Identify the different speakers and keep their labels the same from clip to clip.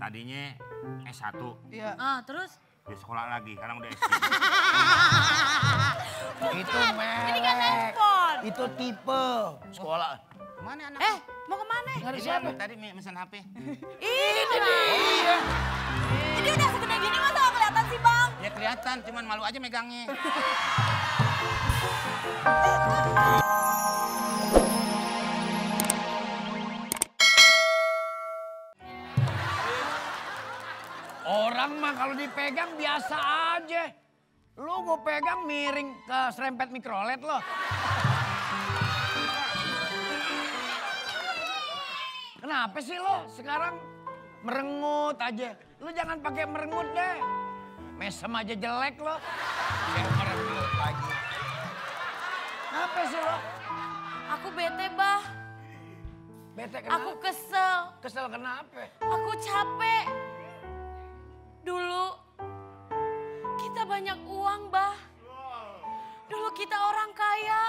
Speaker 1: tadinya S1.
Speaker 2: Iya.
Speaker 3: Terus?
Speaker 1: Dia sekolah lagi, sekarang udah S3.
Speaker 2: Itu merek.
Speaker 3: Ini kan handphone.
Speaker 2: Itu tipe. Sekolah.
Speaker 1: Mana anak?
Speaker 3: Mau kemana?
Speaker 2: Dari
Speaker 1: Dia
Speaker 2: siapa?
Speaker 1: tadi mesen HP.
Speaker 3: Ini lah.
Speaker 2: Iya.
Speaker 3: Ini udah segede gini masa gak kelihatan sih Bang?
Speaker 1: Ya kelihatan, cuman malu aja megangnya.
Speaker 2: Orang mah kalau dipegang biasa aja. Lu gue pegang miring ke serempet mikrolet lo. Kenapa sih lo sekarang merengut aja? Lu jangan pakai merengut deh. Mesem aja jelek lo. Yang merengut lagi. Kenapa sih lo?
Speaker 3: Aku bete Bah.
Speaker 2: Bete kenapa?
Speaker 3: Aku kesel.
Speaker 2: Kesel kenapa?
Speaker 3: Aku capek. Dulu kita banyak uang, Bah. Dulu kita orang kaya.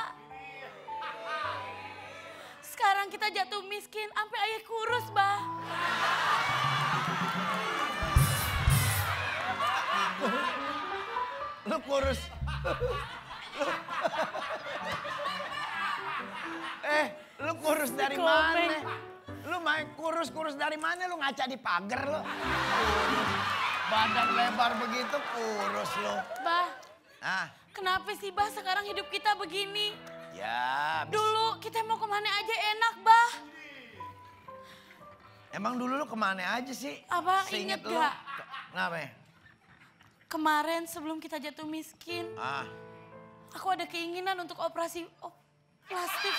Speaker 3: Sekarang kita jatuh miskin, sampai ayah kurus, Bah.
Speaker 2: Lu kurus. Lu kurus dari mana? Lu main kurus dari mana? Lu ngaca di pagar lu. Badan lebar begitu kurus lu.
Speaker 3: Bah,
Speaker 2: Ah,
Speaker 3: kenapa sih, Bah, sekarang hidup kita begini?
Speaker 2: ya.
Speaker 3: Dulu kita mau kemana aja enak, Bah.
Speaker 2: Emang dulu lu kemana aja sih?
Speaker 3: Abah
Speaker 2: Seinget
Speaker 3: inget
Speaker 2: lu.
Speaker 3: gak?
Speaker 2: Kenapa ya?
Speaker 3: Kemarin sebelum kita jatuh miskin,
Speaker 2: Ah,
Speaker 3: aku ada keinginan untuk operasi plastik.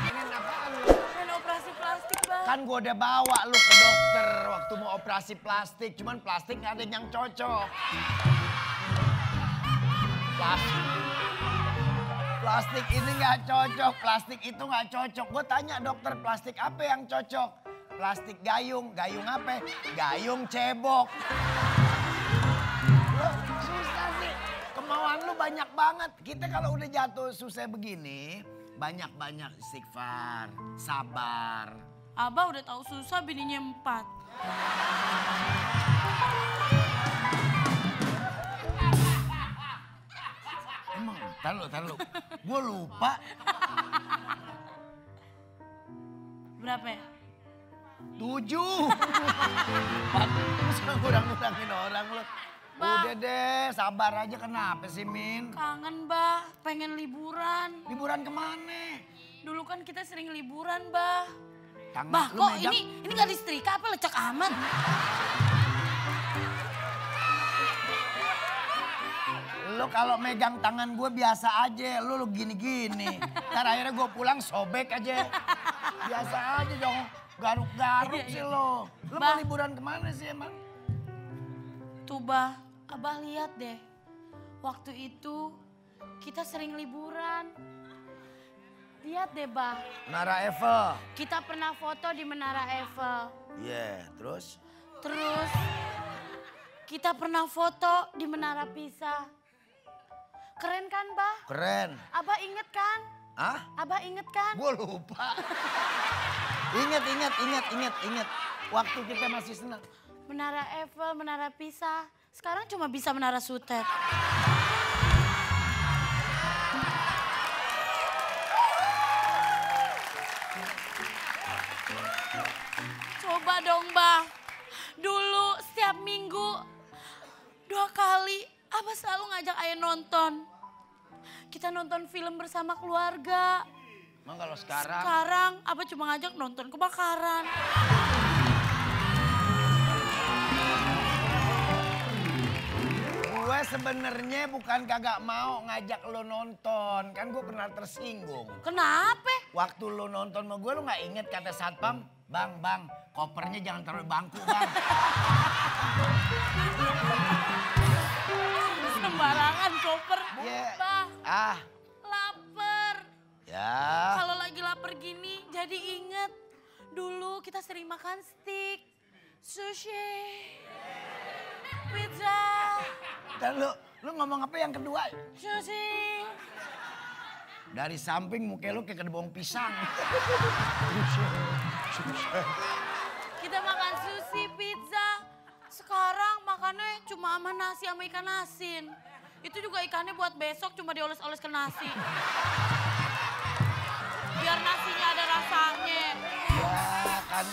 Speaker 2: pengen apaan lu?
Speaker 3: Dan operasi plastik, Bah.
Speaker 2: Kan gua udah bawa lu ke dokter waktu mau operasi plastik. Cuman plastik gak ada yang cocok. Plastik ini gak cocok, plastik itu gak cocok. Gue tanya dokter plastik apa yang cocok? Plastik gayung, gayung apa? Gayung cebok. Lo susah sih, kemauan lu banyak banget. Kita kalau udah jatuh susah begini, banyak-banyak istighfar, sabar.
Speaker 3: Abah udah tahu susah bininya 4.
Speaker 2: Emang, tar lu. Gue lupa.
Speaker 3: Berapa ya?
Speaker 2: 7. Masa kurang-kurangin orang lu.
Speaker 3: Bang.
Speaker 2: Udah deh, sabar aja. Kenapa sih, Min?
Speaker 3: Kangen, Bah. Pengen liburan.
Speaker 2: Liburan kemana?
Speaker 3: Dulu kan kita sering liburan, Bah.
Speaker 2: Tangan
Speaker 3: Bah,
Speaker 2: lu
Speaker 3: kok
Speaker 2: megang.
Speaker 3: ini gak disetrika apa lecek amat?
Speaker 2: Lu kalau megang tangan gue biasa aja. Lu gini-gini. Ntar akhirnya gue pulang sobek aja. Biasa aja dong. Garuk-garuk
Speaker 3: Iya,
Speaker 2: sih
Speaker 3: iya.
Speaker 2: lo. Lu
Speaker 3: Bah.
Speaker 2: mau liburan kemana sih emang?
Speaker 3: Tuh, Bah. Abah lihat deh. Waktu itu kita sering liburan. Lihat deh, Bah.
Speaker 2: Menara Eiffel.
Speaker 3: Kita pernah foto di Menara Eiffel.
Speaker 2: Iya, terus?
Speaker 3: Terus kita pernah foto di Menara Pisa. Keren kan, Bah?
Speaker 2: Keren.
Speaker 3: Abah inget kan?
Speaker 2: Hah?
Speaker 3: Abah inget kan?
Speaker 2: Gue lupa. Ingat. Waktu kita masih senang.
Speaker 3: Menara Eiffel, Menara Pisa. Sekarang cuma bisa Menara Sutet. Coba dong, Bah. Dulu setiap minggu 2 kali Abah selalu ngajak ayah nonton. Kita nonton film bersama keluarga.
Speaker 2: Emang kalau sekarang?
Speaker 3: Sekarang Abah cuma ngajak nonton kebakaran.
Speaker 2: Gue sebenarnya bukan kagak mau ngajak lo nonton. Kan gue pernah tersinggung.
Speaker 3: Kenapa?
Speaker 2: Waktu lo nonton sama gue, lo gak inget kata satpam? Bang, kopernya jangan taruh di bangku, Bang.
Speaker 3: Sembarangan koper.
Speaker 2: Iya.
Speaker 3: Bah,
Speaker 2: Ah,
Speaker 3: lapar.
Speaker 2: ya.
Speaker 3: Kalau lagi lapar gini, jadi inget. Dulu kita sering makan steak, sushi, pizza,
Speaker 2: Dan lu ngomong apa yang kedua?
Speaker 3: sushi.
Speaker 2: Dari samping muka lu kayak kedebong pisang.
Speaker 3: Kita makan makan sushi, pizza. Sekarang makannya cuma sama nasi sama ikan asin. Itu juga ikannya buat besok cuma dioles-oles ke nasi. Biar nasinya ada rasanya.
Speaker 2: Ya kan.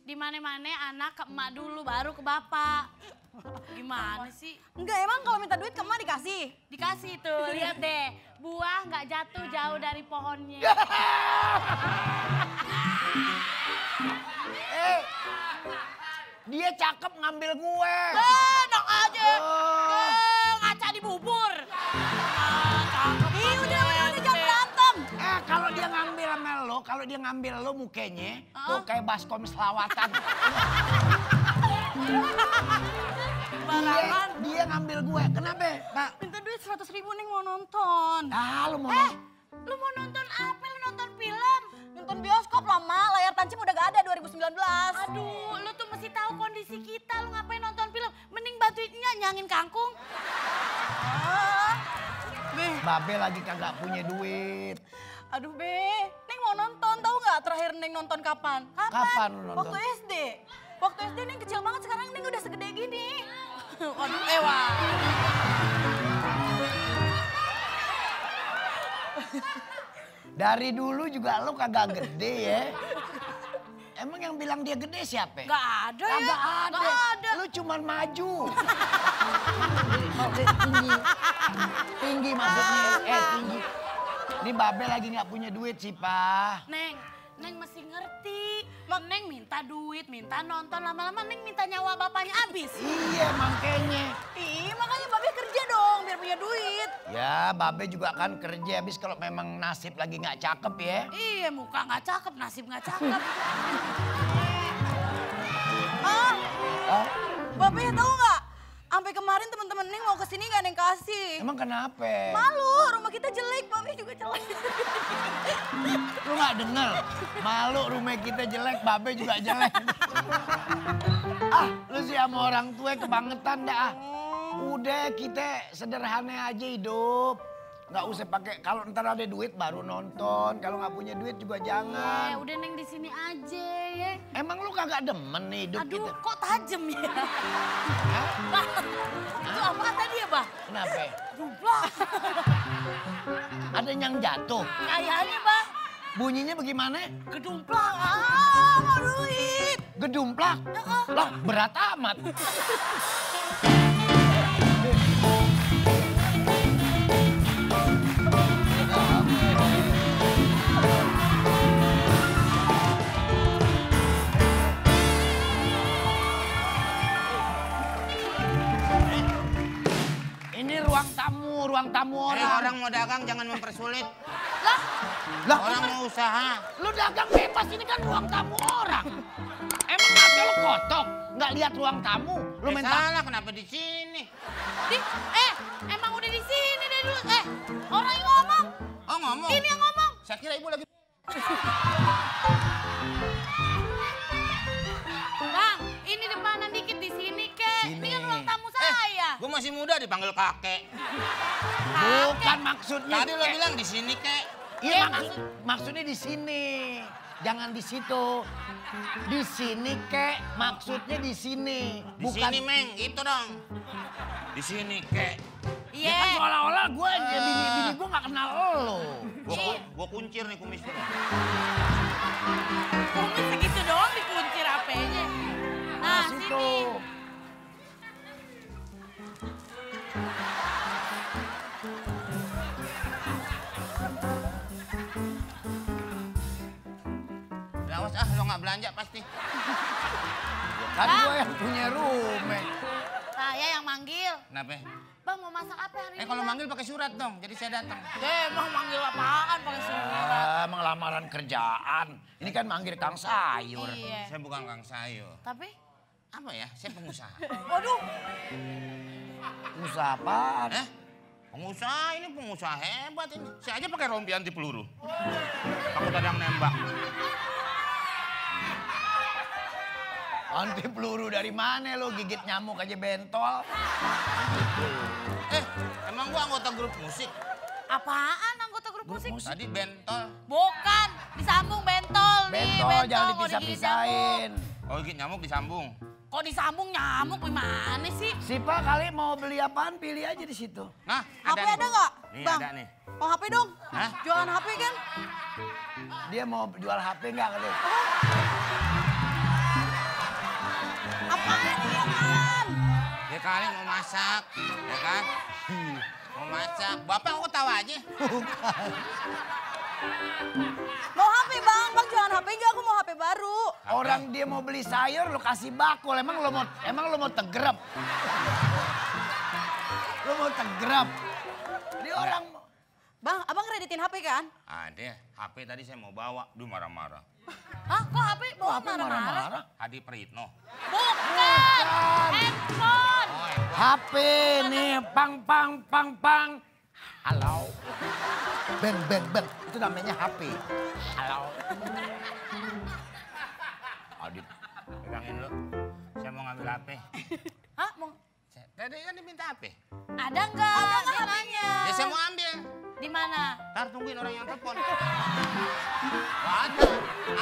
Speaker 3: Di mana-mana anak ke emak dulu baru ke bapak. Gimana sih?
Speaker 4: Enggak, emang kalau minta duit ke emak dikasih?
Speaker 3: Dikasih tuh, lihat deh. Buah nggak jatuh jauh dari pohonnya.
Speaker 2: Dia cakep ngambil gue.
Speaker 3: Enak aja. Ngaca di bubur.
Speaker 4: Ih, udah jangan berantem.
Speaker 2: Kalau dia ngambil lo mukanya tuh kayak baskom selawatan.
Speaker 3: Barangan.
Speaker 2: Dia ngambil gue. Kenapa, Pak?
Speaker 4: Minta duit 100.000 Neng mau nonton.
Speaker 2: Lu mau
Speaker 3: Lu mau nonton apa? Lu nonton film?
Speaker 4: Nonton bioskop lah, Ma. Layar tancap udah gak ada 2019.
Speaker 3: Aduh, lu tuh mesti tahu kondisi kita. Lu ngapain nonton film? Mending bantuinnya nyangin kangkung.
Speaker 2: Babe lagi kagak punya duit.
Speaker 4: Aduh, Be. Neng mau nonton, tahu nggak terakhir Neng nonton kapan?
Speaker 2: Kapan lu nonton?
Speaker 4: Waktu SD. Waktu SD Neng kecil banget, sekarang Neng udah segede gini.
Speaker 3: Aduh, Ewa.
Speaker 2: Dari dulu juga lu kagak gede ya. Emang yang bilang dia gede siapa?
Speaker 3: Gak ada ya?
Speaker 2: Kagak ada.
Speaker 3: Gak ada.
Speaker 2: Lu cuman maju. Tinggi. Tinggi maksudnya. Tinggi. Ini Babe lagi nggak punya duit sih, Pak.
Speaker 3: Neng mesti ngerti. Neng minta duit, minta nonton. Lama-lama Neng minta nyawa bapaknya habis.
Speaker 2: Iya, makanya.
Speaker 4: Ih, makanya Babe kerja dong biar punya duit.
Speaker 2: Ya, Babe juga kan kerja. Habis kalau memang nasib lagi nggak cakep ya.
Speaker 3: Iya, muka nggak cakep, nasib nggak cakep.
Speaker 4: Babe tahu nggak? Sampai kemarin teman-teman Neng mau kesini gak Neng kasih.
Speaker 2: Emang kenapa?
Speaker 4: Malu, rumah kita jelek, Babe juga jelek.
Speaker 2: Lu nggak denger? Malu rumah kita jelek, Babe juga jelek. Lu sih sama orang tua kebangetan dah. Udah kita sederhana aja hidup. Nggak usah pakai, kalau ntar ada duit baru nonton. Kalau nggak punya duit juga jangan.
Speaker 3: Udah Neng di sini aja ya.
Speaker 2: Emang lu kagak demen nih hidup
Speaker 3: Aduh,
Speaker 2: kita?
Speaker 3: kok tajem ya?
Speaker 2: Hah?
Speaker 3: Bah, itu apa tadi ya, Bah?
Speaker 2: Kenapa?
Speaker 3: Dumplak.
Speaker 2: Ada yang jatuh?
Speaker 3: Kayaknya, Bah.
Speaker 2: Bunyinya bagaimana?
Speaker 3: Gedumplak.
Speaker 4: Mau duit.
Speaker 2: Gedumplak? Lah berat amat. Ini ruang tamu orang.
Speaker 1: Orang mau dagang jangan mempersulit.
Speaker 2: Lah,
Speaker 1: Orang mau usaha.
Speaker 2: lu dagang bebas, ini kan ruang tamu orang. Emang mata lu kotok? Nggak lihat ruang tamu? Lu main
Speaker 1: Salah kenapa di sini?
Speaker 3: Emang udah di sini deh dulu. Orang yang ngomong.
Speaker 1: Oh ngomong.
Speaker 3: Ini yang ngomong.
Speaker 1: Saya kira ibu lagi.
Speaker 3: Bang, ini depanan dikit di sini, Kek. Ini kan ruang tamu saya.
Speaker 1: Gue masih muda dipanggil kakek.
Speaker 2: Bukan maksudnya.
Speaker 1: Tadi lo bilang di sini kek.
Speaker 2: Iya maksudnya di sini. Jangan di situ. Di sini kek, maksudnya di sini.
Speaker 1: Di sini Meng, gitu dong. Di sini kek.
Speaker 3: Iya.
Speaker 2: Ya kan seolah-olah gue, bini gue gak kenal lo.
Speaker 1: Gue kuncir nih kumis lo.
Speaker 3: Kumis segitu doang dikuncir apenya. Nah,
Speaker 2: situ.
Speaker 3: sini.
Speaker 1: Awas lo nggak belanja pasti.
Speaker 2: Kan gue yang punya rumah.
Speaker 3: Saya yang manggil.
Speaker 1: Kenapa?
Speaker 3: Bang mau masak apa hari ini?
Speaker 1: Kalau
Speaker 3: Bang?
Speaker 1: manggil pakai surat dong, jadi saya datang.
Speaker 3: Emang manggil apaan pakai surat?
Speaker 2: Emang lamaran kerjaan. Ini kan manggil Kang Sayur.
Speaker 3: Iya.
Speaker 1: Saya bukan kang sayur.
Speaker 3: Tapi?
Speaker 1: Apa ya? Saya pengusaha.
Speaker 3: Waduh.
Speaker 2: Usaha apaan?
Speaker 1: Hah? Pengusaha ini pengusaha hebat ini. Saya aja pakai rompi anti peluru. Takut ada yang nembak.
Speaker 2: Anti peluru dari mana lo? Gigit nyamuk aja bentol.
Speaker 1: Emang gua anggota grup musik?
Speaker 3: Apaan anggota grup musik?
Speaker 1: Tadi bentol.
Speaker 3: Bukan, disambung bentol nih.
Speaker 2: Bentol jangan
Speaker 3: mau digigit
Speaker 2: dipisah-pisahin.
Speaker 1: Oh, gigit nyamuk disambung.
Speaker 3: Kok disambung nyamuk gimana sih?
Speaker 2: Sipa kali mau beli apaan pilih aja di situ.
Speaker 1: Nah,
Speaker 4: HP
Speaker 1: nih.
Speaker 4: ada nggak?
Speaker 1: Nih,
Speaker 4: Bang,
Speaker 1: ada nih.
Speaker 4: mau HP dong.
Speaker 1: Hah?
Speaker 4: Jualan HP kan?
Speaker 2: Dia mau jual HP nggak kali?
Speaker 4: Apaan nih, apaan?
Speaker 1: Ya kali mau masak, ya kan? Mau masak. Bapak kok tahu aja?
Speaker 4: Mau HP bang, bang jualan HP nggak? Aku mau HP baru.
Speaker 2: Orang dia mau beli sayur lo kasih bakul. Emang lo mau tegrep? Lo mau tegrep? Dia orang
Speaker 4: Bang, abang kreditin HP kan?
Speaker 1: Ada. HP tadi saya mau bawa. Duh, marah-marah.
Speaker 3: Hah, kok HP bawa
Speaker 2: HP
Speaker 3: marah-marah?
Speaker 2: marah-marah.
Speaker 1: Hadi Prayitno.
Speaker 3: Bukan, handphone.
Speaker 1: Oh,
Speaker 2: HP nih, pang. Halo. Beng. Itu namanya HP. Halo.
Speaker 1: Adit, pegangin lu. Saya mau ngambil HP.
Speaker 3: Hah, mau?
Speaker 1: Tadi kan diminta HP.
Speaker 3: Ada nggak? Ada nggak HP-nya?
Speaker 1: Ya saya mau ambil.
Speaker 3: Di mana?
Speaker 1: Ntar tungguin orang yang telepon. Wah,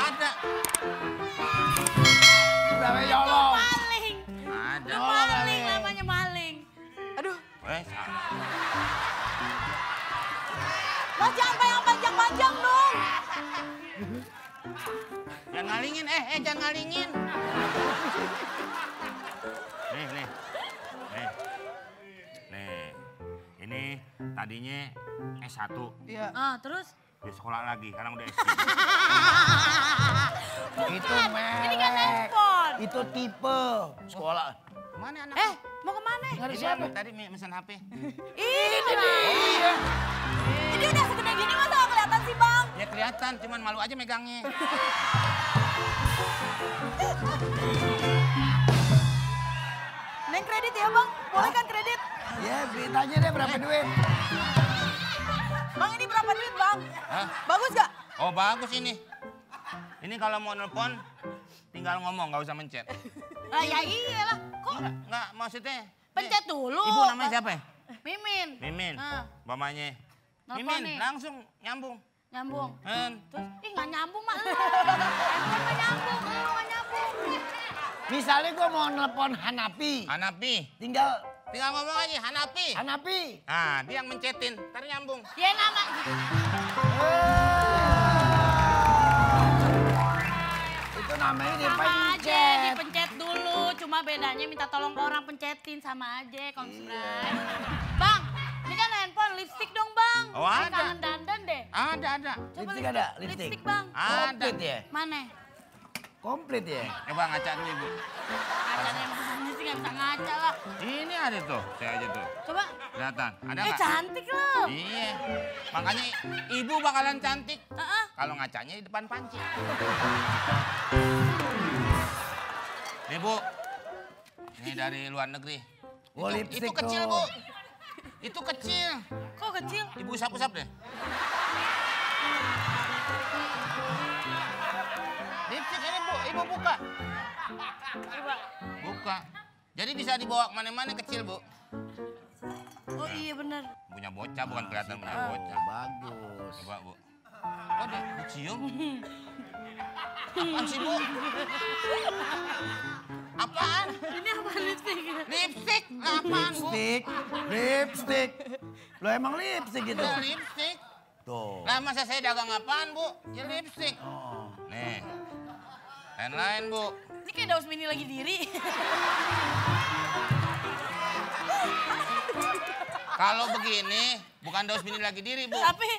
Speaker 1: ada.
Speaker 2: Namanya nyolong.
Speaker 3: Maling.
Speaker 1: Ada.
Speaker 3: Maling, namanya maling.
Speaker 4: Aduh,
Speaker 1: Salah.
Speaker 4: mas jangan yang panjang-panjang dong.
Speaker 1: Jangan ngalingin, jangan ngalingin. Nih. Ini tadinya S1.
Speaker 4: Iya.
Speaker 3: Ah, terus?
Speaker 1: Dia sekolah lagi, sekarang udah S3.
Speaker 2: Itu merek.
Speaker 3: Ini kan handphone.
Speaker 2: Itu tipe sekolah.
Speaker 1: Mana anak?
Speaker 3: Mau kemana?
Speaker 2: Dari
Speaker 1: Ini
Speaker 2: siapa?
Speaker 1: tadi mesen HP.
Speaker 3: Ini lah.
Speaker 2: Iya.
Speaker 4: Ini udah segede gini masa nggak kelihatan sih bang?
Speaker 1: Ya kelihatan, cuman malu aja megangnya.
Speaker 4: Neng kredit ya bang? Boleh kan kredit?
Speaker 2: Ya, tanya deh berapa duit.
Speaker 4: Bang ini berapa duit bang?
Speaker 1: Hah?
Speaker 4: Bagus gak?
Speaker 1: Oh, bagus ini. Ini kalau mau nelpon, tinggal ngomong, nggak usah mencet.
Speaker 3: Ah, ya iyalah. Kok
Speaker 1: Nggak, maksudnya.
Speaker 3: pencet dulu?
Speaker 1: Ibu namanya siapa ya?
Speaker 3: Mimin.
Speaker 1: Mimin.
Speaker 3: Ah,
Speaker 1: Mamanya.
Speaker 3: Nelpon
Speaker 1: Mimin,
Speaker 3: nih.
Speaker 1: langsung nyambung.
Speaker 3: nyambung.
Speaker 1: Terus,
Speaker 3: Nggak nyambung mah. Handphone nggak nyambung, nggak nyambung.
Speaker 2: Misalnya gue mau nelpon Hanapi.
Speaker 1: Hanapi.
Speaker 2: Tinggal
Speaker 1: Ngomong aja, Hanapi.
Speaker 2: Hanapi.
Speaker 1: Nah, dia yang mencetin, ntar nyambung.
Speaker 3: Ya nama.
Speaker 2: Itu namanya
Speaker 3: Sama aja,
Speaker 2: dipencet.
Speaker 3: dipencet dulu. Cuma bedanya minta tolong ke orang pencetin sama aja, Kong Subray. Bang, ini kan handphone, lipstick dong bang.
Speaker 1: Oh,
Speaker 3: Saya
Speaker 1: ada.
Speaker 3: kangen dandan deh.
Speaker 1: Ada.
Speaker 3: Coba
Speaker 2: Lipstick ada? Lipstick?
Speaker 3: Lipstick bang.
Speaker 1: Ada.
Speaker 2: Komplit ya?
Speaker 3: Mana?
Speaker 2: Komplit ya?
Speaker 1: Coba ngaca dulu, Ibu.
Speaker 3: Kaca yang mana sih nggak bisa ngaca lah.
Speaker 1: Ini ada tuh, saya aja tuh.
Speaker 3: Coba.
Speaker 1: Kelihatan, ada nggak?
Speaker 3: Cantik loh.
Speaker 1: Iya, makanya ibu bakalan cantik
Speaker 3: Heeh.
Speaker 1: kalau ngacanya di depan panci. Nih Bu, ini dari luar negeri.
Speaker 2: Oh, lipstick
Speaker 1: itu kecil
Speaker 2: tuh.
Speaker 1: Bu, itu kecil.
Speaker 3: Kok kecil?
Speaker 1: Ibu usap-usap deh. Lipstick ini Bu, ibu buka.
Speaker 3: Coba.
Speaker 1: Buka. Jadi bisa dibawa kemana-mana kecil Bu.
Speaker 3: Oh iya bener.
Speaker 1: Punya bocah bukan kelihatan punya bocah.
Speaker 2: Bagus.
Speaker 1: Coba Bu. Oh deh, dicium. Apaan sih Bu? Apaan?
Speaker 3: Ini apa lipstick?
Speaker 1: Lipstick? Apaan Bu?
Speaker 2: Lipstick. Lo emang lipstick gitu?
Speaker 1: Ya lipstick.
Speaker 2: Tuh.
Speaker 1: Lah masa saya dagang apaan Bu? Ya lipstick.
Speaker 2: Oh.
Speaker 1: Nih. Lain-lain Bu.
Speaker 3: Ini kayak Daus Mini lagi diri.
Speaker 1: Kalau begini, bukan Daus Mini lagi diri Bu.
Speaker 3: Tapi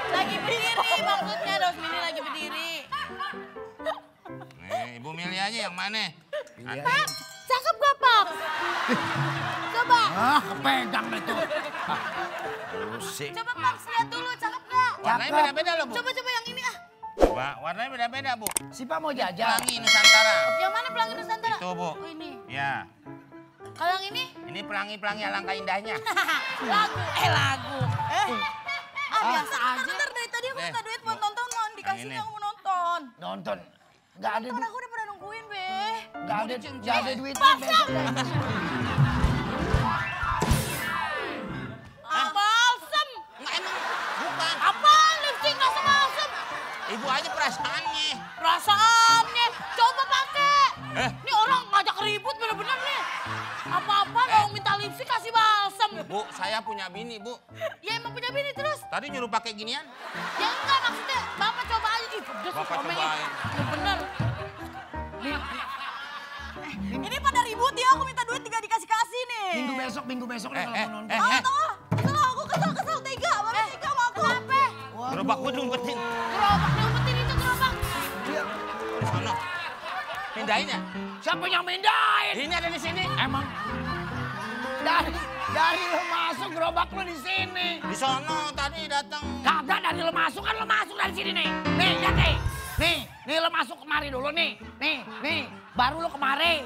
Speaker 1: Lagi
Speaker 3: berdiri maksudnya Daus Mini lagi berdiri.
Speaker 1: nih, Ibu milih aja yang mana?
Speaker 3: Pap, cakep gak Pap? Coba,
Speaker 2: Ah, kepegang itu. Ah, pusing.
Speaker 3: coba Pap lihat dulu cakep gak?
Speaker 1: Warnanya
Speaker 2: Cakep.
Speaker 1: beda-beda loh Bu.
Speaker 3: Coba yang ini ah.
Speaker 1: Coba, warnanya beda-beda Bu.
Speaker 2: Si Pak mau jajan.
Speaker 1: Pelangi Nusantara.
Speaker 3: Yang mana Pelangi Nusantara?
Speaker 1: Itu Bu.
Speaker 3: Oh ini.
Speaker 1: Ya.
Speaker 3: Kalau yang ini?
Speaker 1: Ini pelangi-pelangi alangkah indahnya.
Speaker 3: lagu. Biasa aja.
Speaker 4: Bentar, dari tadi aku minta duit buat nonton, dikasih
Speaker 1: ini.
Speaker 4: aku mau nonton.
Speaker 2: Nonton. Nggak ada
Speaker 4: Nonton
Speaker 2: duit.
Speaker 4: aku udah pada nungguin, Be.
Speaker 2: Nggak ada duitnya besok deh.
Speaker 3: Balsem.
Speaker 1: Enggak emang, bukan.
Speaker 3: Apaan lipstick nggak sebalsem?
Speaker 1: Ibu aja perasaannya.
Speaker 3: Perasaannya. Coba pakai. Ini orang ngajak ribut bener-bener nih. Apa-apa mau minta lipstick kasih balsem.
Speaker 1: Bu, saya punya bini, Bu.
Speaker 3: Ya emang punya bini terus.
Speaker 1: Tadi nyuruh pakai ginian.
Speaker 3: Ya enggak maksudnya Bapak coba aja. Ih pedes
Speaker 1: Bapak
Speaker 3: suaminya.
Speaker 1: cobain.
Speaker 3: Ya bener.
Speaker 4: Ini pada ribut ya, aku minta duit juga dikasih-kasih nih.
Speaker 2: Minggu besok nih kalau mau nonton.
Speaker 4: Kesel aku, kesel, tega. Bapak tega sama aku.
Speaker 3: Kenapa?
Speaker 1: Gerobak gue diumpetin.
Speaker 3: Gerobak diumpetin itu gerobak.
Speaker 2: Iya.
Speaker 1: Di sana. Pindahin ya?
Speaker 2: Siapa yang mindahin?
Speaker 1: Ini ada di sini.
Speaker 2: Emang dari lo masuk gerobak lo di sini.
Speaker 1: Di sono tadi datang.
Speaker 2: Kagak dari lo masuk kan lo masuk dari sini nih. Nih lihat nih. Nih lo masuk kemari dulu nih. Nih. Baru lo kemari.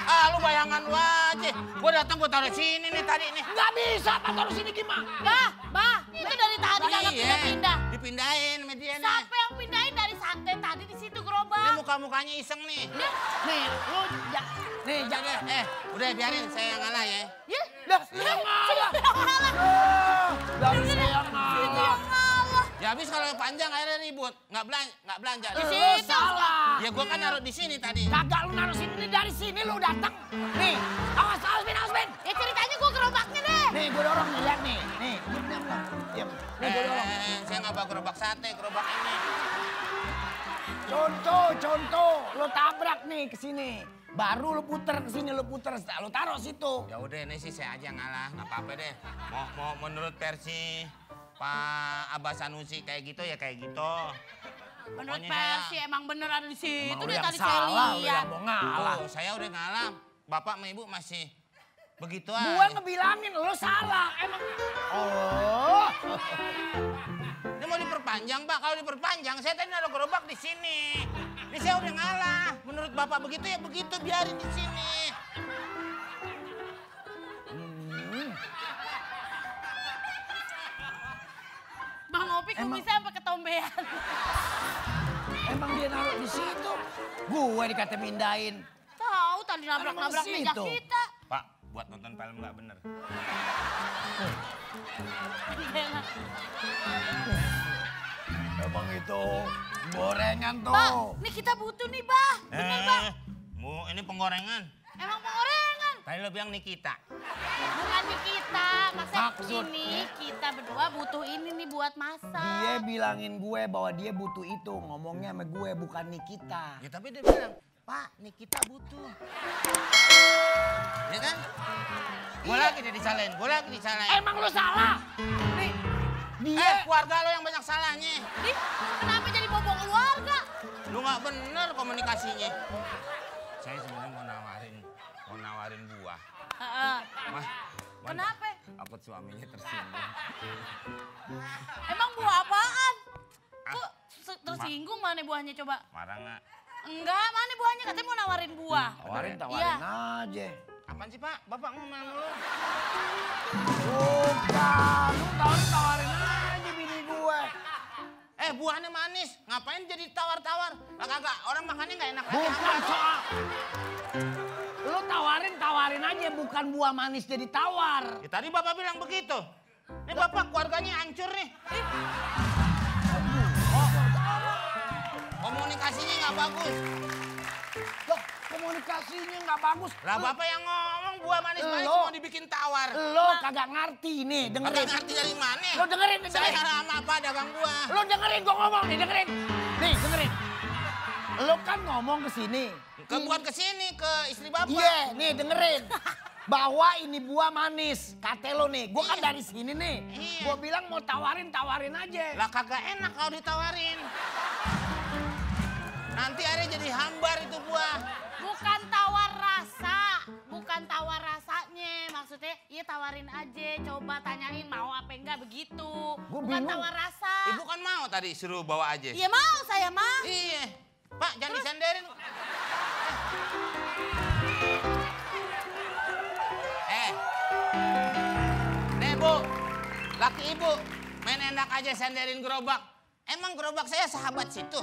Speaker 1: Ah, lu bayangan lu aja. Gua datang gua taruh sini nih tadi nih.
Speaker 2: Nggak bisa Pak taruh sini gimana?
Speaker 3: Bah, itu dari tadi kagak
Speaker 1: Iya,
Speaker 3: pindah-pindah.
Speaker 1: dipindahin medianya.
Speaker 3: Siapa yang pindahin dari santai tadi di situ
Speaker 1: Ini
Speaker 3: gerobak?
Speaker 1: muka-mukanya iseng nih.
Speaker 2: Nih lo nih
Speaker 1: Jangan, udah biarin saya yang ngalah ya.
Speaker 3: Ya,
Speaker 2: Dah, lu yang ngalah. Dari saya yang ngalah.
Speaker 1: Ya habis kalau panjang akhirnya ribut, nggak belanja.
Speaker 3: Di
Speaker 2: Lo
Speaker 3: situ.
Speaker 2: salah.
Speaker 1: Ya gua kan naruh di sini tadi.
Speaker 2: Kagak lu naruh sini dari sini lu datang. Nih, awas Ben.
Speaker 3: Ya ceritanya gua gerobaknya deh.
Speaker 2: Nih gua dorong nih, lihat nih. Nih, diam. Nih gua dorong.
Speaker 1: Saya nggak bawa gerobak sate, gerobak ini.
Speaker 2: Contoh, lo tabrak nih ke sini. Baru lo puter ke sini, lo taruh situ.
Speaker 1: Ya udah ini sih saya aja ngalah, nggak apa-apa deh. Mau menurut versi Pak Abbas Sanusi kayak gitu ya kayak gitu.
Speaker 3: Menurut
Speaker 1: Pokoknya saya-
Speaker 3: Persi emang bener ada di situ
Speaker 2: Emang lu
Speaker 3: deh
Speaker 2: yang
Speaker 3: tadi saya
Speaker 2: salah, lu
Speaker 3: lihat.
Speaker 2: yang mau ngalah.
Speaker 1: Tuh, saya udah ngalah. Bapak sama Ibu masih begitu aja.
Speaker 2: Gua ngebilangin lo salah, emang. Oh.
Speaker 1: Ini mau diperpanjang, Pak. Kalau diperpanjang, saya tadi naruh gerobak di sini. Ini saya udah ngalah. Menurut Bapak begitu ya begitu, biarin di sini.
Speaker 3: Bang Opi kumisnya sampai ketombean.
Speaker 2: Emang dia naruh di situ. Gue dikata mindahin.
Speaker 3: Tahu tadi nabrak-nabrak
Speaker 2: Emang
Speaker 3: meja
Speaker 2: situ.
Speaker 3: kita.
Speaker 1: Pak, buat nonton film nggak bener.
Speaker 2: Emang itu gorengan tuh.
Speaker 3: Bah, ini kita butuh nih, Bah. Bener, Bah.
Speaker 1: Bu, ini penggorengan.
Speaker 3: Emang penggorengan.
Speaker 1: Tadi lo bilang Nikita.
Speaker 3: Bukan di kita.
Speaker 2: Maksudnya?
Speaker 3: Ini kita berdua butuh ini nih buat masak.
Speaker 2: Dia bilangin gue bahwa dia butuh itu. Ngomongnya sama gue bukan Nikita.
Speaker 1: Ya tapi dia bilang, Pak, Nikita butuh. Ya kan? Gue lagi dia disalahin,
Speaker 2: Emang lu salah? Nih, dia
Speaker 1: keluarga lo yang banyak salahnya.
Speaker 3: Ih, kenapa jadi bobong keluarga?
Speaker 1: Lu nggak bener komunikasinya. Saya sebenarnya mau nawarin buah.
Speaker 3: Heeh.
Speaker 1: Mah,
Speaker 3: Kenapa?
Speaker 1: Takut suaminya tersinggung.
Speaker 3: Emang buah apaan? Kok tersinggung mana buahnya coba?
Speaker 1: Marah nggak?
Speaker 3: Enggak, mana buahnya? Katanya mau nawarin buah.
Speaker 2: tawarin
Speaker 3: Iya.
Speaker 2: aja.
Speaker 1: Apaan sih Pak? Bapak ngomel mulu.
Speaker 2: Bukan, lu tawarin aja bini gue.
Speaker 1: Buahnya manis. Ngapain jadi tawar-tawar? Lah kagak, orang makannya nggak enak.
Speaker 2: Bukan soal. Lu tawarin aja, bukan buah manis jadi tawar.
Speaker 1: Ya, tadi Bapak bilang begitu. Ini Bapak keluarganya hancur nih. Komunikasinya nggak bagus.
Speaker 2: Loh, komunikasinya nggak bagus.
Speaker 1: Lah Bapak yang ngomong buah manis-manis
Speaker 2: Lo.
Speaker 1: mau dibikin tawar.
Speaker 2: Lo kagak ngerti nih,
Speaker 1: Kagak
Speaker 2: dengerin.
Speaker 1: ngerti dari mana?
Speaker 2: Lo dengerin.
Speaker 1: Saya sama apa dagang buah?
Speaker 2: Lo dengerin gua ngomong nih, dengerin. Nih, dengerin. Lo kan ngomong ke sini.
Speaker 1: Bukan ke sini, ke istri Bapak.
Speaker 2: Iya, nih dengerin. Bahwa ini buah manis. Kata lo nih, gua kan
Speaker 1: Iya.
Speaker 2: dari sini nih.
Speaker 1: Iya.
Speaker 2: Gua bilang mau tawarin aja.
Speaker 1: Lah kagak enak kalau ditawarin. Nanti akhirnya jadi hambar itu buah.
Speaker 3: Bukan tawar rasa, bukan tawar rasanya. Maksudnya, iya tawarin aja, coba tanyain mau apa enggak begitu. Bukan
Speaker 2: bingung.
Speaker 3: tawar rasa.
Speaker 1: Ibu kan mau tadi suruh bawa aja.
Speaker 3: Iya mau, saya mah.
Speaker 1: Iya. Pak, jangan disenderin. aja senderin gerobak. Emang gerobak saya sahabat situ?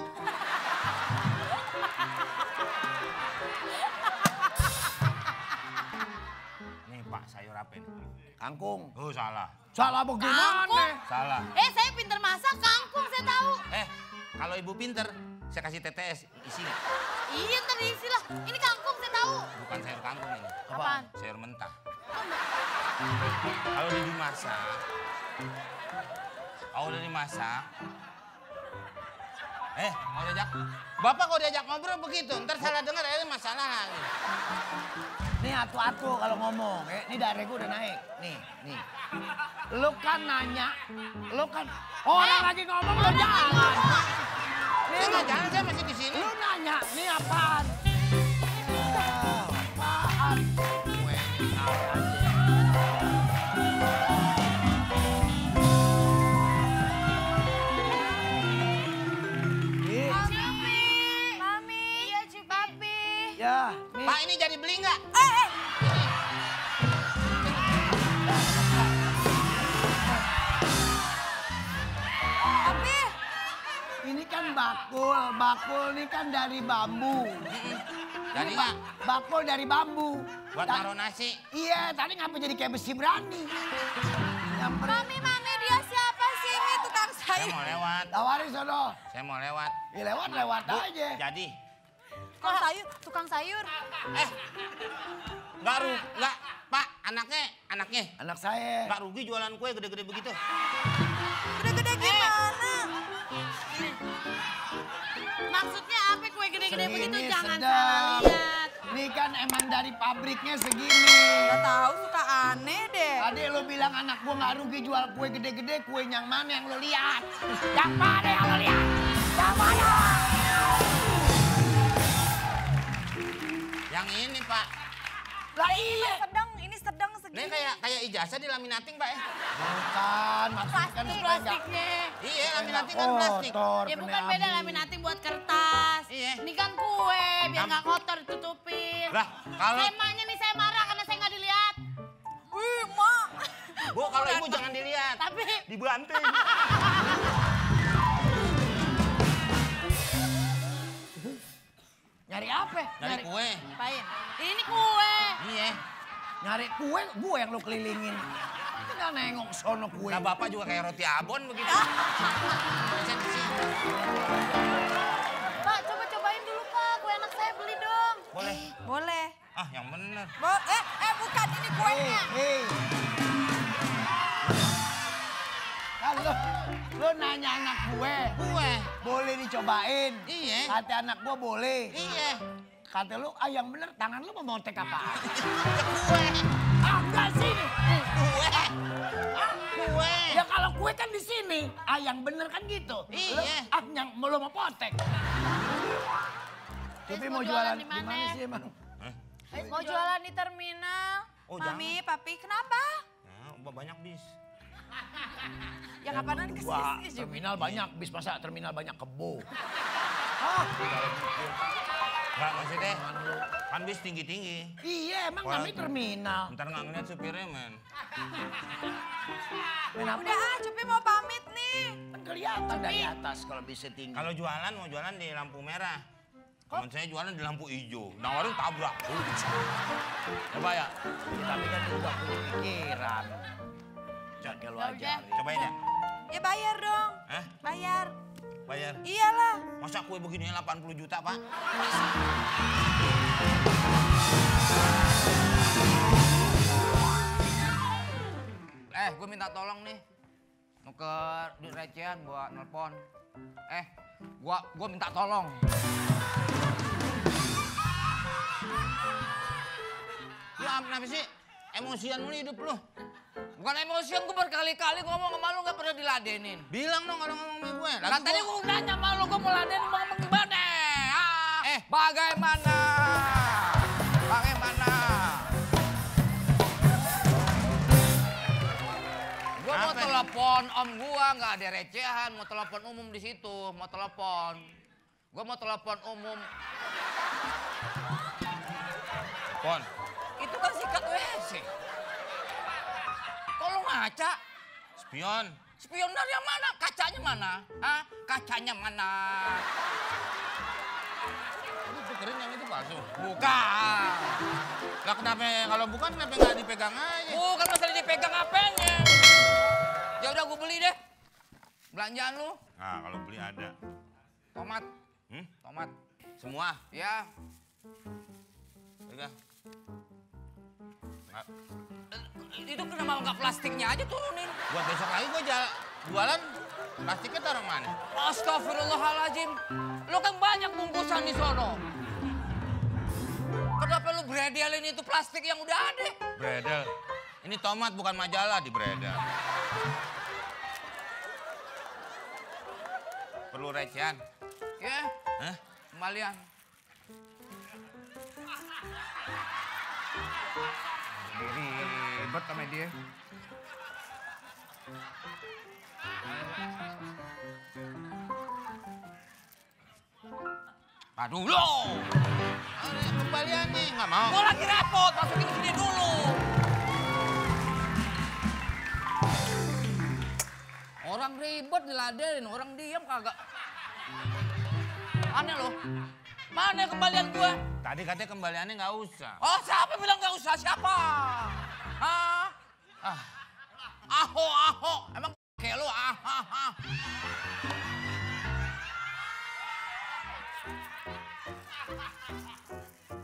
Speaker 1: Nih Pak, sayur apa ini?
Speaker 2: Kangkung.
Speaker 1: Oh salah.
Speaker 2: Salah bagaimana?
Speaker 3: Kangkung.
Speaker 1: Salah.
Speaker 3: Saya pinter masak, kangkung saya tahu.
Speaker 1: Kalau ibu pinter, saya kasih TTS isi.
Speaker 3: Iya ntar diisi lah. Ini kangkung saya tahu.
Speaker 1: Bukan sayur kangkung ini.
Speaker 3: Apaan?
Speaker 1: Sayur mentah. Kalau udah dimasak, mau diajak, Bapak kalau diajak ngobrol begitu, ntar salah dengar ada masalah lagi.
Speaker 2: Nih atu-atu kalau ngomong, ini darahku udah naik. Nih. Lu kan nanya, orang lagi ngomong lu jangan.
Speaker 1: Saya nggak jalan, saya masih di sini.
Speaker 2: Lu nanya, nih apaan? Apaan? Gue ini tahu aja.
Speaker 3: Mami. Iya, Papi.
Speaker 2: Ya, nih.
Speaker 1: Pak ini jadi beli nggak?
Speaker 4: Papi,
Speaker 2: Ini kan bakul ini kan dari bambu.
Speaker 1: Jadi nggak?
Speaker 2: Bakul dari bambu.
Speaker 1: Buat naruh nasi.
Speaker 2: Iya, tadi ngapa jadi kayak besi berani?
Speaker 4: Mami, dia siapa sih? Ini tukang
Speaker 1: Saya
Speaker 4: sayur.
Speaker 1: mau lewat.
Speaker 2: Tawarin sono.
Speaker 1: Saya mau lewat.
Speaker 2: Ya lewat
Speaker 1: Bu,
Speaker 2: aja.
Speaker 1: jadi.
Speaker 4: Tukang sayur.
Speaker 1: Nggak, Pak, anaknya.
Speaker 2: Anak saya.
Speaker 1: Nggak rugi jualan kue gede-gede begitu.
Speaker 4: Gede-gede gimana?
Speaker 3: Maksudnya apa kue gede-gede
Speaker 2: Segini
Speaker 3: begitu? Jangan
Speaker 2: sedap.
Speaker 3: salah lihat.
Speaker 2: Ini kan emang dari pabriknya segini.
Speaker 4: Gak tahu, suka aneh deh.
Speaker 2: Tadi lo bilang anak gua nggak rugi jual kue gede-gede, kue yang mana yang lo lihat? Yang mana yang lo lihat? Yang mana?
Speaker 1: Yang ini, Pak.
Speaker 2: Lah iya.
Speaker 4: Ini sedang
Speaker 1: Ini
Speaker 4: segini.
Speaker 1: kayak ijazah di laminating, Pak ya?
Speaker 2: Bukan, maksudnya kan supaya nggak
Speaker 3: Plastiknya.
Speaker 1: Iya, laminating kan plastik.
Speaker 2: kotor.
Speaker 3: Ya
Speaker 2: kena
Speaker 3: bukan beda
Speaker 2: abu.
Speaker 3: laminating buat kertas.
Speaker 1: Iya.
Speaker 3: Ini kan kue, biar nggak kotor ditutupin.
Speaker 1: Lah, kalau
Speaker 3: Temanya nih saya marah karena saya nggak dilihat.
Speaker 4: Wih, Mak.
Speaker 1: Bu, kalau ibu jangan dilihat.
Speaker 3: Tapi
Speaker 1: Dibanting.
Speaker 2: Nyari apa?
Speaker 1: Dari kue.
Speaker 3: ngapain? Ini kue.
Speaker 1: Iya.
Speaker 2: Nyari kue, gue yang lo kelilingin. Itu nggak nengok sono kue.
Speaker 1: Nah, Bapak juga kayak roti abon begitu. Bisa di sini.
Speaker 3: Pak, coba-cobain dulu Pak, kue anak saya beli dong.
Speaker 1: Boleh.
Speaker 4: Boleh.
Speaker 1: Ah, yang bener.
Speaker 4: Bukan ini kuenya.
Speaker 2: Hei. Kan lo nanya anak gue,
Speaker 1: Kue.
Speaker 2: boleh dicobain?
Speaker 1: Iya.
Speaker 2: Kata anak gue boleh.
Speaker 1: Iya.
Speaker 2: Kata lu, yang bener tangan lu memontek apa?
Speaker 1: Ya kue.
Speaker 2: Enggak sini.
Speaker 1: Kue. Kue.
Speaker 2: Ya kalau kue kan di sini, yang bener kan gitu.
Speaker 1: Iya.
Speaker 2: Yang belum mau potek. Tapi mau jualan di mana sih emang?
Speaker 4: Mau jualan di terminal.
Speaker 1: Oh,
Speaker 4: Mami, Papi, kenapa?
Speaker 1: Nah, banyak bis.
Speaker 4: Ya kapanan
Speaker 2: Wah,
Speaker 4: kesini juga.
Speaker 2: terminal banyak, bis masa terminal banyak kebo.
Speaker 1: Enggak, maksudnya kan bis tinggi-tinggi.
Speaker 2: Iya, emang
Speaker 1: Wah.
Speaker 2: namanya terminal.
Speaker 1: Ntar nggak ngeliat supirnya, men.
Speaker 2: Kenapa?
Speaker 4: Udah, Cupi mau pamit nih.
Speaker 2: Kan kelihatan dari atas kalau bisa tinggi.
Speaker 1: Kalau jualan, mau jualan di lampu merah. Teman saya jualan di lampu hijau. Nawarin tabrak. Coba ya.
Speaker 2: Tapi kan lu udah punya pikiran. Jaga lu aja.
Speaker 1: Cobain ya.
Speaker 4: Ya bayar dong.
Speaker 1: Hah?
Speaker 4: Bayar.
Speaker 1: Bayar.
Speaker 4: Iyalah.
Speaker 1: Masa kue begini 80 juta, Pak?
Speaker 5: Gue minta tolong nih. Nuker duit recehan buat nelpon. Gua minta tolong.
Speaker 1: Lu kenapa sih? Emosian mulu hidup lu.
Speaker 5: Bukan emosian, gue berkali-kali ngomong sama lu gak pernah diladenin.
Speaker 1: Bilang dong kalau ngomong sama gue.
Speaker 5: Kan tadi gue nanya sama lu, gue mau ladenin mau ngomong gimana? Bagaimana? Bagaimana? Gue mau
Speaker 1: Apa
Speaker 5: telepon om gua, nggak ada recehan. Mau telepon umum di situ, mau telepon. Gue mau telepon umum.
Speaker 1: Pon.
Speaker 5: Itu kan sikat WC. Kok lu ngaca?
Speaker 1: Spion.
Speaker 5: Spion dari yang mana? Kacanya mana? Hah? Kacanya mana?
Speaker 1: Lu pikirin yang itu palsu.
Speaker 5: Bukan.
Speaker 1: Lah kenapa kalau bukan kenapa nggak dipegang aja?
Speaker 5: Bukan masalah dipegang apanya. Ya udah gue beli deh. Belanjaan lu.
Speaker 1: Nah kalau beli ada.
Speaker 5: Tomat. Tomat.
Speaker 1: Semua.
Speaker 5: Ya.
Speaker 1: Pegang. Nggak.
Speaker 5: Itu kenapa nggak plastiknya aja turunin?
Speaker 1: Buat besok lagi gua jualan plastiknya taruh mana?
Speaker 5: Astagfirullahaladzim. Lu kan banyak bungkusan di sono. Kenapa lu beredelin itu plastik yang udah ada?
Speaker 1: Bredel. Ini tomat bukan majalah di bredel. Perlu recehan?
Speaker 5: Ya.
Speaker 1: Hah?
Speaker 5: Kembalian. Ribet sama dia.
Speaker 1: Aduh lo! Ada kembalian nih, nggak mau.
Speaker 5: Gua lagi repot, masukin ke sini dulu. Orang ribet diladenin, orang diam kagak. Aneh loh. Mana kembalian gua?
Speaker 1: Tadi katanya kembaliannya nggak usah.
Speaker 5: Oh, siapa bilang nggak usah? Siapa? Hah? Aho. Emang kayak lu ah.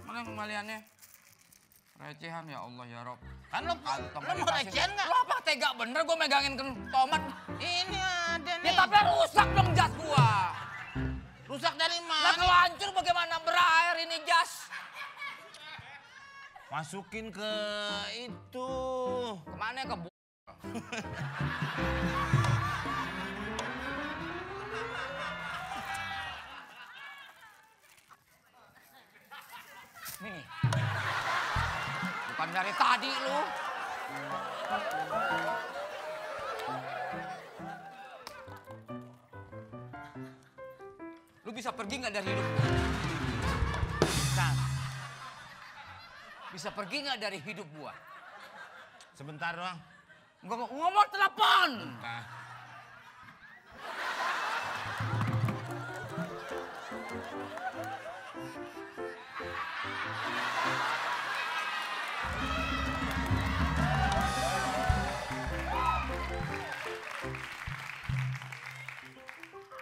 Speaker 5: Mana kembaliannya? Recehan ya Allah ya Rob.
Speaker 1: Kan lo mau recehan nggak?
Speaker 5: Lo apa tega bener gue megangin tomat?
Speaker 1: Ini ada
Speaker 5: Ya
Speaker 1: nih.
Speaker 5: tapi rusak dong jas gua.
Speaker 1: Rusak dari
Speaker 5: Nah
Speaker 1: mana?
Speaker 5: kalau hancur bagaimana berair ini jas?
Speaker 1: Masukin ke itu.
Speaker 5: Kemana ke Nih. Bukan dari tadi lu. Lu bisa pergi nggak dari hidup gua? Bisa pergi nggak dari hidup gua?
Speaker 1: Sebentar doang.
Speaker 5: Ngomong telepon.
Speaker 1: Nah.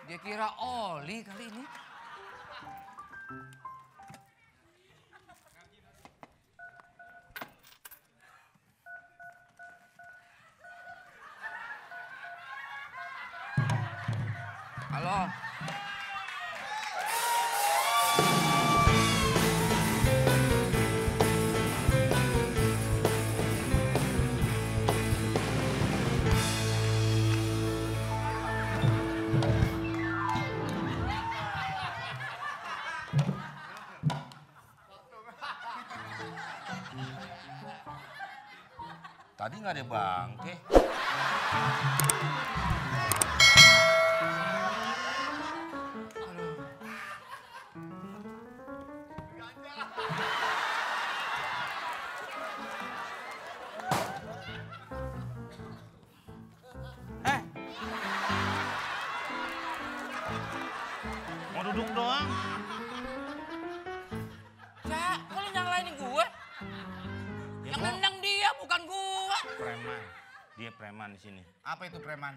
Speaker 5: Dia kira oli kali ini. Halo.
Speaker 1: Tadi nggak ada bangke. Mau duduk doang.
Speaker 5: Cak, kok lu nyalain gue?
Speaker 1: Ya,
Speaker 5: Yang
Speaker 1: gua
Speaker 5: nendang dia bukan gua.
Speaker 1: preman. Dia preman di sini.
Speaker 5: Apa itu preman?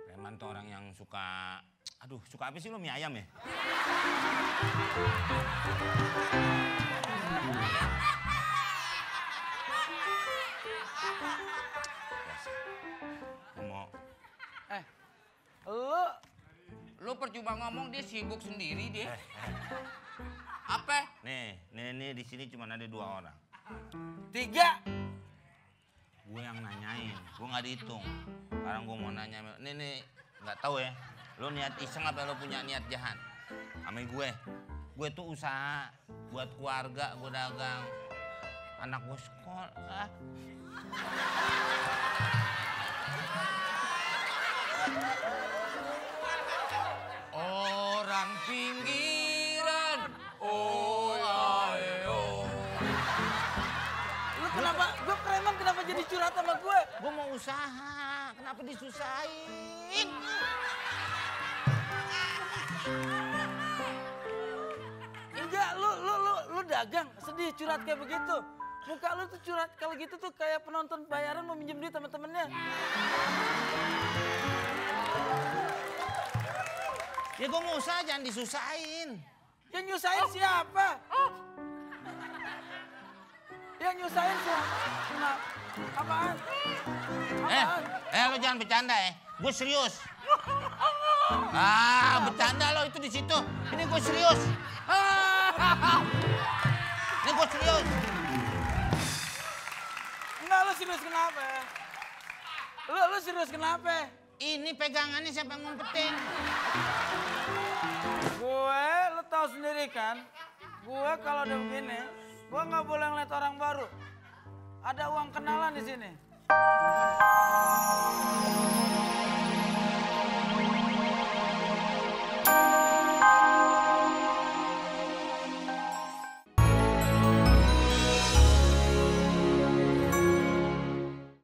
Speaker 1: Preman tuh orang yang suka, aduh, suka apa sih lo, mie ayam ya? Mau
Speaker 5: Lu percuma ngomong dia sibuk sendiri dia. Apa?
Speaker 1: nih di sini cuma ada 2 orang.
Speaker 5: 3.
Speaker 1: Gue yang nanyain, gue nggak dihitung. Sekarang gue mau nanya, nih nggak tahu ya. Lo niat iseng apa lo punya niat jahat? Sama gue tuh usaha buat keluarga, gue dagang, anak gue sekolah.
Speaker 5: Orang pinggiran. Oh ayo.
Speaker 4: Lu kenapa, gue preman kenapa jadi curhat sama gue?
Speaker 1: Gue mau usaha, kenapa kenapa disusahin?
Speaker 6: Enggak, lu dagang, sedih curhat kayak begitu. Muka lu tuh curhat kalau gitu tuh kayak penonton bayaran mau minjem duit teman-temannya.
Speaker 1: Ya gue mau usaha, jangan disusahin.
Speaker 6: Yang nyusahin siapa? Yang nyusahin siapa? Kenapa? Apaan?
Speaker 1: Lo jangan bercanda ya. Gue serius. Bercanda lo itu di situ. Ini gue serius. Ini gue serius.
Speaker 6: Enggak, lu serius kenapa? Lu serius kenapa?
Speaker 1: Ini pegangannya siapa yang ngumpetin?
Speaker 6: Lu tahu sendiri kan? Gue kalau udah begini, gue nggak boleh ngeliat orang baru. Ada uang kenalan di sini.